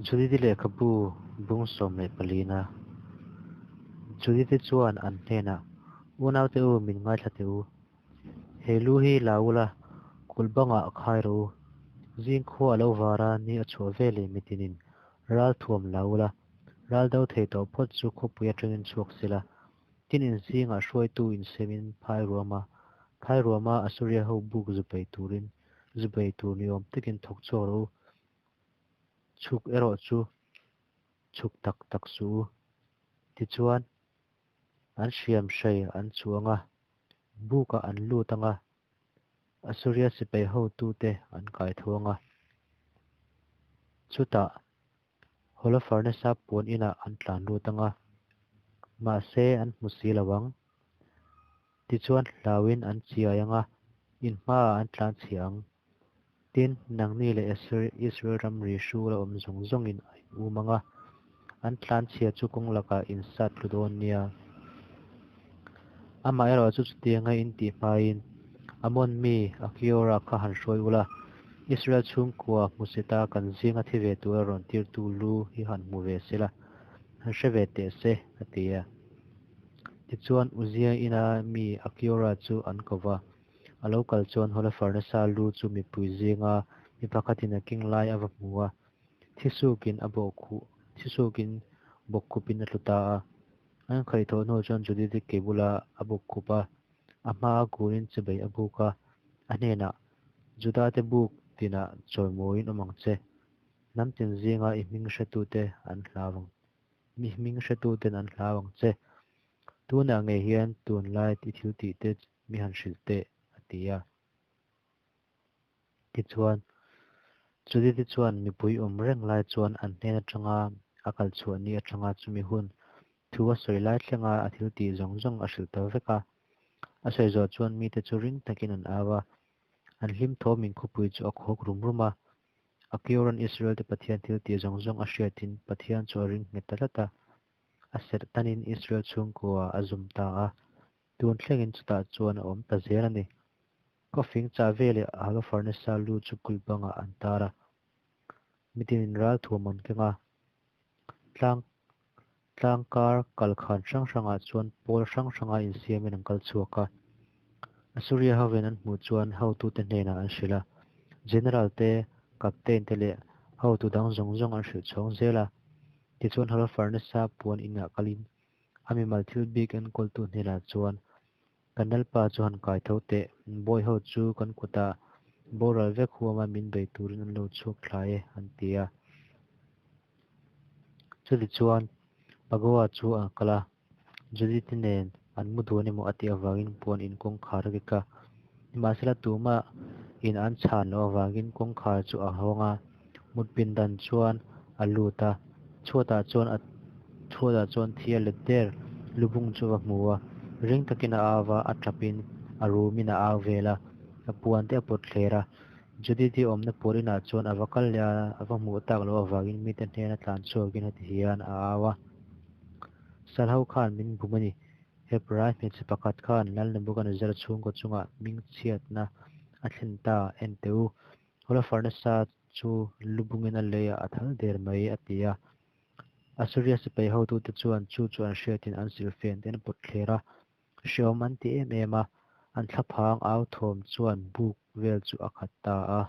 Judith-i lehkhabu bung 14 na. Judith-i chuan an hnenah, Unaute u, min ngaithla teh u. He lu hi la ula, kulh bangah khai rawh u. Zing khua a lo var a, ni a chhuah veleh mitinin ral thuam la ula, ral do thei tawh phawt chu khawpui atangin chhuak sela. Tin, in zingah hruaitu insemin phai ruama phai ruama Assuria ho buk zu bei turin zu bei tur ni awm takin thawk chhuak rawh u. Chhuk erawh chu chhuk tak tak suh u. Tichuan, an hriam hrei an chuh ang a, bukah an lut ang a, Assuria sipai hotute an kai tho ang a. Chutah Holofernes-a puan inah an tlan lut ang a, mahse an hmu si lo ang. Tichuan hlauin an chiai ang a, in hmaah an tlan chhia ang. Tin, nangni leh Israel ramri hrul a awm zawng zawngin a in um ang a, an tlanchhia chu kawng lakah in sat tlu dawn nia. Amaherawh chu chutianga in tih hmain Amon mi Akiora kha han hruai ula, Israel chhungkua hmusita kan zinga thi ve tura rawn tirtu lu hi han hmu ve sela, han hre ve teh se, a ti a. Tichuan Uzia ina mi Akiora chu an ko va. A lo kal chuan Holofernes-a lu chu mipui zinga mi pakhatin a keng lai a va hmu a, thisukin a bawhkhuh, thisukin bawkkhupin a tlu ta a. An khaihthawh hnu chuan Judith-i ke bula a bawkkhup a, a hmaa kunin chibei a buk a, a hnenah, Juda-te buk tinah chawimawiin awm ang che, hnam tin zinga i hming hretute an hlau ang, mi hming hretuten an hlau ang che. Tunah ngei hian tunlai i thil tihte mi han hrilh teh, a ti a. Tichuan, Judith-i chuan mipui awm reng lai chuan an hnen atanga a kal chhuah ni atanga chumi hun thu a sawi lai thlenga a thil tih zawng zawng a hrilh ta vek a. A sawi zawh chuan mite chu ring takin an au a, an hlim thawmin khawpui chu a khawk rum rum a. Akioran Israel-te Pathian thil tih zawng zawng a hriatin Pathian chu a ring nghet ta tlat a, a serh tanin Israel chhungkua a zum ta a. Tun thlengin chutah chuan a awm ta zel a ni. Khawfing chah veleh Holofernes-a lu chu kulh bangah an tar a, mitinin ral thuam an keng a. Tlang tlangkar kalkhan hrang hrangah chuan pawl hrang hranga insiamin an kal chhuak a. Assuria hovin an hmuh chuan hotute hnenah an hrilh a, General te, Captain te leh hotu dang zawng zawng an hrilh chhawng zel a. Tichuan Holofernes-a puan inah kalin A mimal thil bik enkawltu hnenah chuan, Kan Lalpa chu han kai tho teh, bawi ho chu kan kutah boral vek huama min bei turin an lo chhuak thlai e, an ti a. Chutichuan, Pagoa chu a kal a, Judith-i nen an mu dun emaw a tih avangin puan in kawngkhar a kik a. Nimahsela tumah in an chhan loh avangin kawngkhar chu a hawng a, mut pindan chuan a lut a, chhuatah chuan a chhuatah chuan thi a let der lubung chu a va hmu a, ring takin a au va, a tap in a rumin a au vel a, a puan te a pawt thler a. Judith-i awmna puan inah chuan a va kal leh a, a va hmuh tak loh avangin mite hnena tlan chhuakin heti hian a au a, Sal ho khan min bum a ni. Hebrai hmeichhe pakhat khan Lal Nebuchadnezzar chhungkaw chungah hmingchhiatna a thlen ta, en teh u. Holofernes-a chu lubungin a leiah a thal der mai, a ti a. Assuria sipai hotute chuan chu chu an hriatin an silhfen te an pawt thler a, hreawm an ti em em a, an thlaphang au thawm chuan buk vel chu a khat ta a.